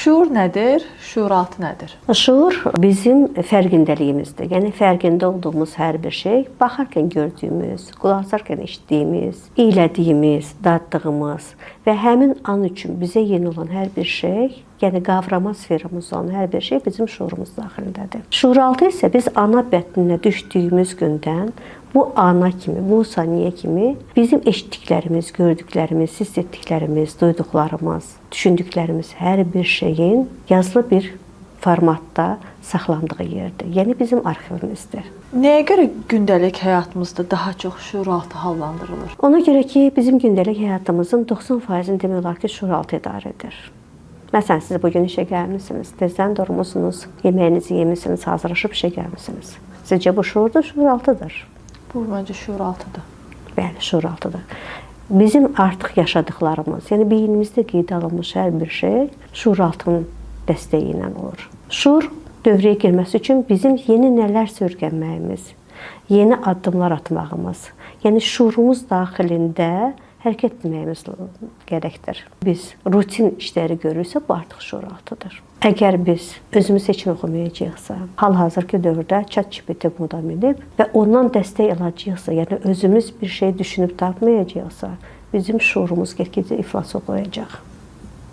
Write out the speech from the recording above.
Şuur nədir? Şuuraltı nədir? Şuur bizim fərqindəliyimizdir. Yəni fərqində olduğumuz hər bir şey, baxarkən gördüyümüz, qulaq asarkən eşitdiyimiz, iylədiyimiz, daddığımız və həmin an üçün bizə yeni olan hər bir şey, yəni qavrama sferimizdə olan hər bir şey bizim şuurumuz daxilindədir. Şuuraltı isə biz ana bətninə düşdüyümüz gündən bu ana kimi, bu saniyə kimi bizim eşitdiklərimiz, gördüklərimiz, hiss etdiklərimiz, duyduqlarımız, düşündüklərimiz hər bir şeyin yazılı bir formatda saxlandığı yerdir. Yəni bizim arxivimizdir. Nəyə görə gündəlik həyatımızda daha çox şuuraltı hallandırılır? Ona görə ki, bizim gündəlik həyatımızın 90%-ni demək olar ki, şuuraltı idarə edir. Məsələn, siz bu gün işə gəlmisiniz, tezdən durmusunuz, yeməyinizi yemisiniz, hazırlaşıb işə gəlmisiniz. Sizcə bu şuurdur, şuuraltıdır? Bu məncə şuuraltıdır. Bəli, şuuraltıdır. Bizim artıq yaşadıklarımız, yəni beynimizdə qeydə alınmış hər bir şey şuuraltının dəstəyi ilə olur. Şuur dövrəyə girməsi üçün bizim yeni nələrsə öyrənməyimiz, yeni addımlar atmağımız, yəni şuurumuz daxilində hərəkət etməyimiz gərəkdir. Biz rutin işləri görürsə, bu artıq şuuraltıdır. Əgər biz özümüz heç nə oxumayacaqsa, hal-hazırki dövrdə ChatGPT moda minib və ondan dəstək alacaqsa, yəni özümüz bir şey düşünüb tapmayacaqsa, bizim şuurumuz get-gedə iflas olacaq.